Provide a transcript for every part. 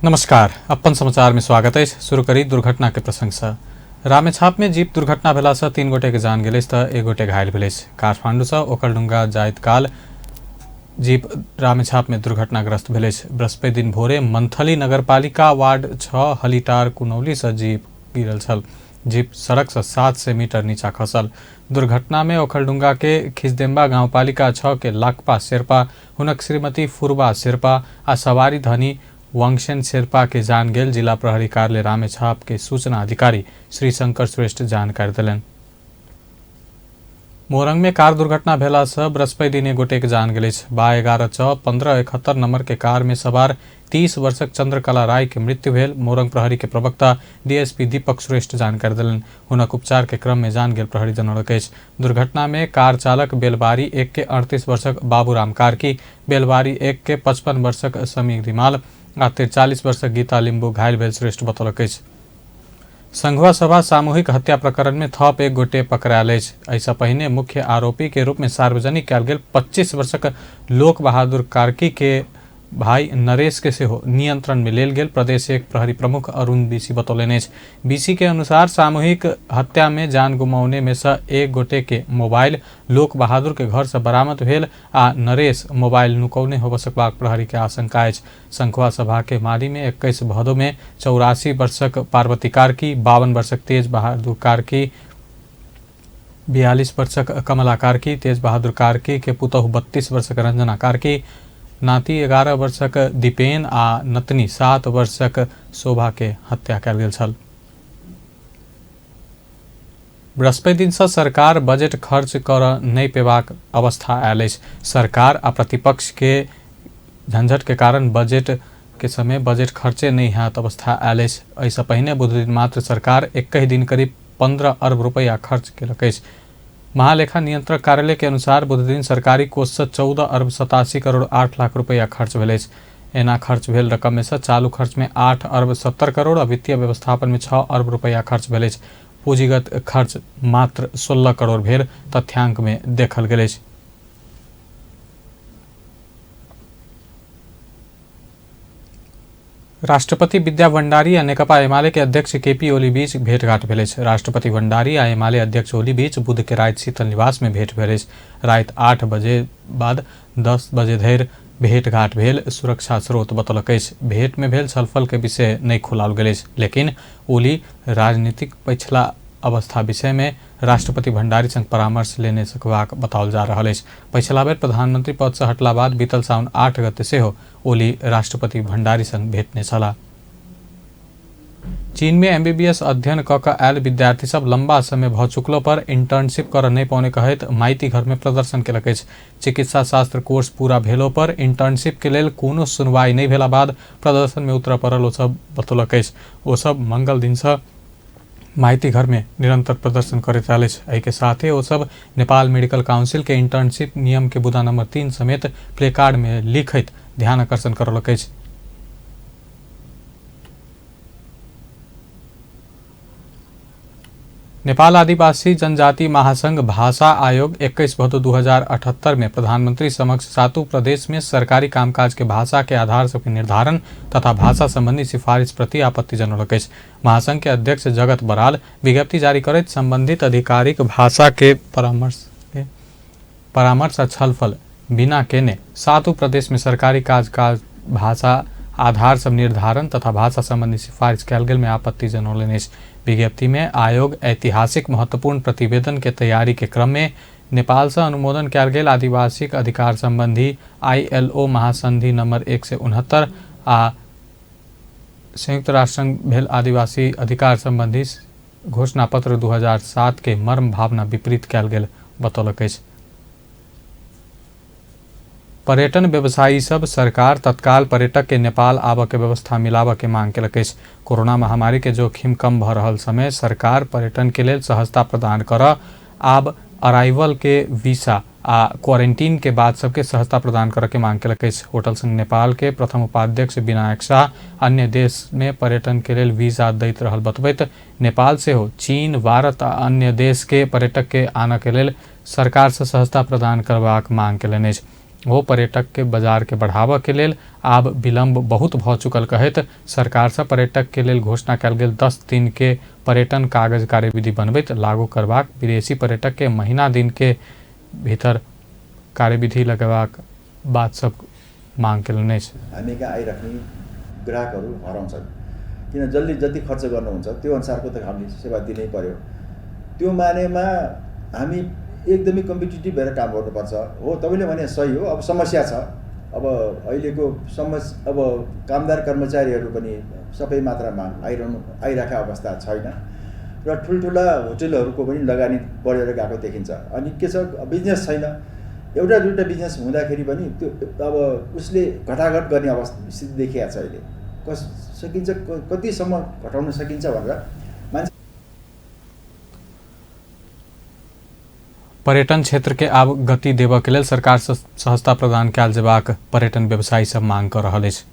नमस्कार, अपन समाचार में स्वागत अछि। शुरू करी दुर्घटना के प्रसंग से। रामेछाप में जीप दुर्घटना भेला से 3 गोटे के जान गेल अछि तऽ 1 गोटे घायल भेल अछि। काठमांडू से ओखलढुंगा जाइत काल जीप रामेछाप में दुर्घटनाग्रस्त भेल अछि। बृहस्पति दिन भोरे मंथली नगरपालिका वार्ड 6 हलिटार कुनौली से जीप गिरल छल। जीप सड़क से 700 मीटर नीचा खसल। दुर्घटना में ओखलढुंगा के खिजदेम्बा गांवपालिका 6 के लाकपा शेर्पा, हुनक श्रीमती फुरबा शेर्पा आ सवारी धनी वांगसेन शेर्पा के जान गेल जिला प्रहरी कार्यालय रामेछाप के सूचना अधिकारी श्री शंकर श्रेष्ठ जानकारी देलनि। मोरंग में कार दुर्घटना भेला से बृहस्पति दिन 1 गोटे के जान गेल अछि। बा 11 6 15 71 नंबर के कार में सवार 30 वर्षक चंद्रकला राय के मृत्यु भेल। मोरंग प्रहरी के प्रवक्ता डीएसपी दीपक श्रेष्ठ जानकारी देलनि। हुनक उपचार के क्रम में जान गेल प्रहरी जनौलक अछि। दुर्घटना में कार चालक बेलबारी 1 के 38 वर्षक बाबूराम कार्की, बेलबारी 1 के 55 वर्षक समीर रिमाल आ 43 वर्षक गीता लिम्बू घायल भेल श्रेष्ठ बतौलक अछि। संघुआ सभा सामूहिक हत्या प्रकरण में थप 1 गोटे पकड़ायल अछि। एहिसँ पहिने मुख्य आरोपी के रूप में सार्वजनिक कयल गेल 25 वर्षक लोक बहादुर कार्की के भाई नरेश के सेहो नियंत्रण में लेल गेल प्रदेश 1 प्रहरी प्रमुख अरुण बीसी बतौलनि अछि। बीसी के अनुसार सामूहिक हत्या में जान गुमाउने में से 1 गोटे के मोबाइल लोक बहादुर के घर से बरामद भेल आ नरेश मोबाइल नुकौने होबय सकबाक प्रहरी के आशंका अछि। संखुआ सभा के मारी में 21 भदो में 84 वर्षक पार्वती कार्की, 52 वर्षक तेज बहादुर कार्की, 42 वर्षक कमला कार्की, तेज बहादुर कार्की के पुतहु 32 वर्षक रंजना कार्की, नाती 11 वर्षक दीपेन आ नतनी 7 वर्षक शोभा के हत्या कयल गेल छल। बृहस्पति दिन से सरकार बजट खर्च कर नहि पेबाक अवस्था आयल अछि। सरकार आ प्रतिपक्ष के झंझट के कारण बजट के समय बजट खर्चे नहि होयत अवस्था आयल अछि। एहिसँ पहिने बुधदिन मात्र सरकार 21 दिन करीब 15 अरब रुपैआ खर्च केलक अछि। महालेखा नियंत्रक कार्यालय के अनुसार बुधदिन सरकारी कोष से 14 अरब 87 करोड़ 8 लाख रुपैआ खर्च भेल अछि। एना खर्च भेल रकम में से चालू खर्च में 8 अरब 70 करोड़ आ वित्तीय व्यवस्थापन में 6 अरब रुपैआ खर्च भेल अछि। पूंजीगत खर्च मात्र 16 करोड़ भेल तथ्यांक में देखल गेल अछि। राष्ट्रपति विद्या भण्डारी आ नेकपा एमाले के अध्यक्ष केपी ओली बीच भेंटघाट भेल अछि। राष्ट्रपति भण्डारी आ एमाले अध्यक्ष ओली बीच बुध के राति शीतल निवास में भेंट भेल अछि। राति 8 बजे बाद 10 बजे धरि भेंटघाट भेल सुरक्षा स्रोत बतौलक अछि। भेंट में भेल छलफल के विषय नहि खोलाओल गेल अछि, लेकिन ओली राजनीतिक पछिला अवस्था विषय में राष्ट्रपति भण्डारी संग परामर्श लेने सकबाक बताओल जा रहल अछि। पछिला बेर प्रधानमंत्री पद से हटला बाद बीतल साउन 8 गते सेहो ओली राष्ट्रपति भण्डारी संग भेटने छलाह। चीन में एमबीबीएस अध्ययन क के आयल विद्यार्थी सब लंबा समय भ चुकलो पर इंटर्नशिप कर नहि पौने कहैत माइती घर में प्रदर्शन केलक अछि। चिकित्सा शास्त्र कोर्स पूरा भेलो पर इंटर्नशिप के लेल कोनो सुनवाई नहि भेला बाद प्रदर्शन में उतरय पड़ल ओ सब बतौलक अछि। ओ सब मंगल दिन से माइती घर में निरंतर प्रदर्शन करैत रहल अछि। एहि के साथे ओ सब नेपाल मेडिकल काउंसिल के इंटर्नशिप नियम के बुदा नंबर 3 समेत प्लेकार्ड में लिखैत ध्यान आकर्षण करौलक अछि। नेपाल आदिवासी जनजाति महासंघ भाषा आयोग 21 भदो 2078 में प्रधानमंत्री समक्ष सातों प्रदेश में सरकारी कामकाज के भाषा के आधार सबके निर्धारण तथा भाषा संबंधी सिफारिश प्रति आपत्ति जनौलक अछि। महासंघ के अध्यक्ष जगत बराल विज्ञप्ति जारी करैत संबंधित आधिकारिक भाषा के परामर्श आ छलफल बिना केने सातों प्रदेश में सरकारी काज भाषा आधार सब निर्धारण तथा भाषा संबंधी सिफारिश कयल गेल में आपत्ति जनौलनि अछि। विज्ञप्ति में आयोग ऐतिहासिक महत्वपूर्ण प्रतिवेदन के तैयारी के क्रम में नेपाल से अनुमोदन कयल गेल आदिवासी अधिकार संबंधी ILO महासंधि नंबर 169 आ संयुक्त राष्ट्र संघ भेल आदिवासी अधिकार संबंधी घोषणा पत्र 2007 के मर्म भावना विपरीत कयल गेल बतौलक अछि। पर्यटन व्यवसायी सब सरकार तत्काल पर्यटक के नेपाल आबऽ के व्यवस्था मिलाबऽ के मांग केलक अछि। कोरोना महामारी के जोखिम कम भऽ रहल समय सरकार पर्यटन के लेल सहजता प्रदान करऽ, आब अराइवल के वीसा आ क्वारंटीन के बाद सबके सहजता प्रदान करऽ के मांग केलक अछि। होटल संघ नेपाल के प्रथम उपाध्यक्ष विनायक शाह अन्य देश में पर्यटन के लेल वीजा दैत रहल बतबैत नेपाल सेहो चीन, भारत आ अन्य देश के पर्यटक के आनऽ के लेल सरकार से सहजता प्रदान करबाक मांग केलनि अछि। ओ पर्यटक के बाजार के बढ़ाबऽ के लेल आब विलम्ब बहुत भऽ चुकल कहैत सरकारसँ पर्यटक के लेल घोषणा कयल गेल 10 दिन के पर्यटन कागज कार्यविधि बनबैत लागू करबाक, विदेशी पर्यटक के महीना दिन के भीतर कार्यविधि लगेबाक बात सब मांग केलनि अछि। हामी कहाँ आइराख्ने ग्राहकहरू हराउँछन्, किन जसले जति खर्च गर्नुहुन्छ त्यो अनुसारको त हामीले सेवा दिनै पर्यो। त्यो मानेमा हामी एकदमै कम्पिटिटिभ भएर काम गर्नुपर्छ। हो, तपाईँले भने सही हो। अब समस्या छ, अब अहिलेको समस्या अब कामदार कर्मचारीहरू पनि सबै मात्रामा आइरहेको अवस्था छैन र ठुल्ठुला होटलहरूको पनि लगानी बढेर गएको देखिन्छ। अनि के छ, बिजनेस छैन, एउटा दुईवटा बिजनेस हुँदाखेरि पनि त्यो अब उसले घटाघट गर्ने अवस्था स्थिति देखिएको छ। अहिले सकिन्छ कतिसम्म घटाउन सकिन्छ भनेर मान्छे। पर्यटन क्षेत्र के आब गति देबऽ के लेल सरकार सहजता प्रदान कयल जेबाक पर्यटन व्यवसायी सब मांग कऽ रहल अछि।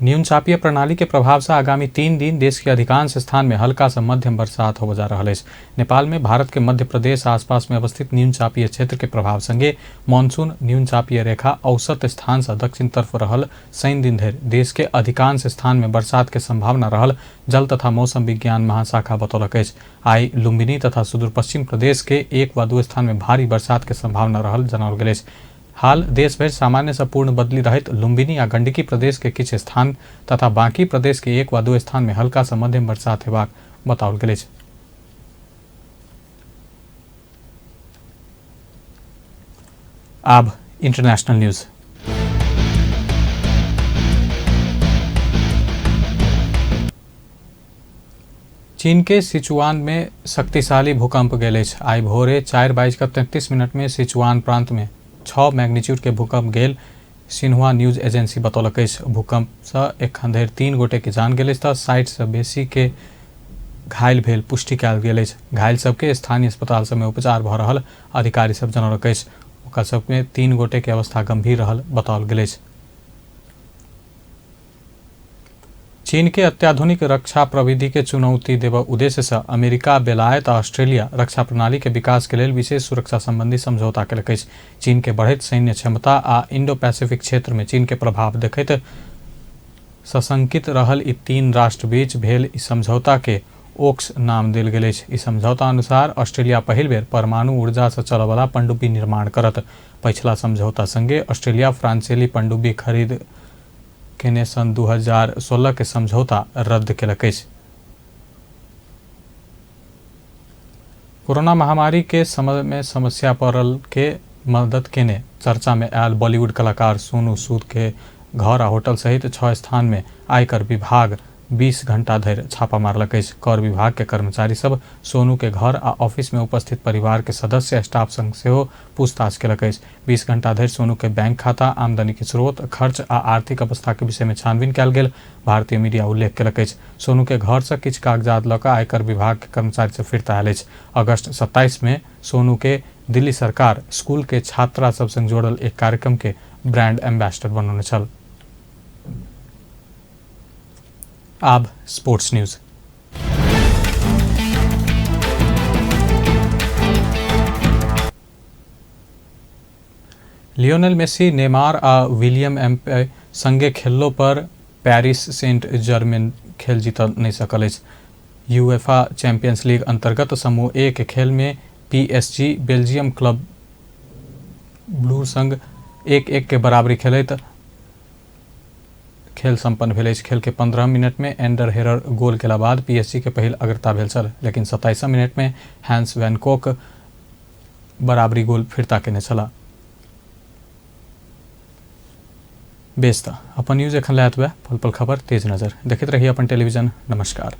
न्यूनचापीय प्रणाली के प्रभाव से आगामी 3 दिन देश के अधिकांश स्थान में हल्का से मध्यम बरसात होबय जा रहल अछि। नेपाल में भारत के मध्य प्रदेश आसपास में अवस्थित न्यूनचापीय क्षेत्र के प्रभाव संगे मानसून न्यूनचापीय रेखा औसत स्थान से दक्षिण तरफ रहल शनि दिन धरि देश के अधिकांश स्थान में बरसात के संभावना रहल जल तथा मौसम विज्ञान महाशाखा बतौलक अछि। आइ लुम्बिनी तथा सुदूरपश्चिम प्रदेश के 1 वा 2 स्थान में भारी बरसात के संभावना रहल जनाओल गेल अछि। हाल देशभरि सामान्य से पूर्ण बदली रहित लुम्बिनी आ गंडकी प्रदेश के किछु स्थान तथा बाकी प्रदेश के 1 वा 2 स्थान में हल्का से मध्यम बरसात हेबाक बताओल गेल अछि। आब इंटरनेशनल न्यूज। चीन के सिचुआन में शक्तिशाली भूकंप गेल अछि। आइ भोरे 4:33 में सिचुआन प्रांत में 6 मैग्नीट्यूड के भूकंप गेल सिन्हुआ न्यूज एजेंसी बतौलक अछि। भूकंप से एखन धरि 3 गोटे के जान गेल अछि तऽ 60 से बेसी के घायल भेल पुष्टि कयल गेल अछि। घायल सबके स्थानीय अस्पताल सबमे उपचार भऽ रहल अधिकारी सब जनौलक अछि। ओकर सबमे 3 गोटे के अवस्था गंभीर रहल बताओल गेल अछि। चीन के अत्याधुनिक रक्षा प्रविधि के चुनौती देबऽ उद्देश्य से अमेरिका, बेलायत आ ऑस्ट्रेलिया रक्षा प्रणाली के विकास के लेल विशेष सुरक्षा संबंधी समझौता केलक अछि। चीन के बढ़ैत सैन्य क्षमता आ इंडो पैसिफिक क्षेत्र में चीन के प्रभाव देखैत सशंकित रहल ई 3 राष्ट्र बीच भेल ई समझौता के ओक्स नाम देल गेल अछि। ई समझौता अनुसार ऑस्ट्रेलिया पहिल बेर परमाणु ऊर्जा से चलयवला पनडुब्बी निर्माण करत। पछिला समझौता संगे ऑस्ट्रेलिया फ्रांसीसी पनडुब्बी खरीद केने सन 2016 के समझौता रद्द केलक अछि। कोरोना महामारी के समय में समस्या पड़ल के मदद केने चर्चा में आयल बॉलीवुड कलाकार सोनू सूद के घर आ होटल सहित 6 स्थान में आयकर विभाग 20 घंटा धरि छापा मारलक अछि। कर विभाग के कर्मचारी सब सोनू के घर आ ऑफिस में उपस्थित परिवार के सदस्य स्टाफ संग सेहो पूछताछ केलक अछि। 20 घंटा धरि सोनू के बैंक खाता, आमदनी के स्रोत, खर्च आ आर्थिक अवस्था के विषय में छानबीन कयल गेल भारतीय मीडिया उल्लेख केलक अछि। सोनू के घर से किछु कागजात लऽ कऽ आयकर विभाग के कर्मचारी सब फिरता आयल अछि। अगस्त 27 में सोनू के दिल्ली सरकार स्कूल के छात्रा सब संग जोड़ल एक कार्यक्रम के ब्रांड एम्बेसडर बनौने छल। आब स्पोर्ट्स न्यूज। लियोनेल मेसी, नेमार आ विलियम एम्पे संगे खेललो पर पेरिस सेंट जर्मेन खेल जीत नहि सकल अछि। यूएफा चैंपियंस लीग अंतर्गत समूह ए के खेल में पीएसजी बेल्जियम क्लब ब्लू संग 1-1 के बराबरी खेलैत खेल संपन्न भेल अछि। खेल के 15 मिनट में एंडर हेरर गोल केला बाद पीएसजी के पहिल अग्रता भेल छल, लेकिन 27 मिनट में हैंस वैनकोक बराबरी गोल फिरता केने छला। बेस त अपन न्यूज एखन लए एतबे। पल पल खबर तेज नजर देखैत रही अपन टेलीविजन। नमस्कार।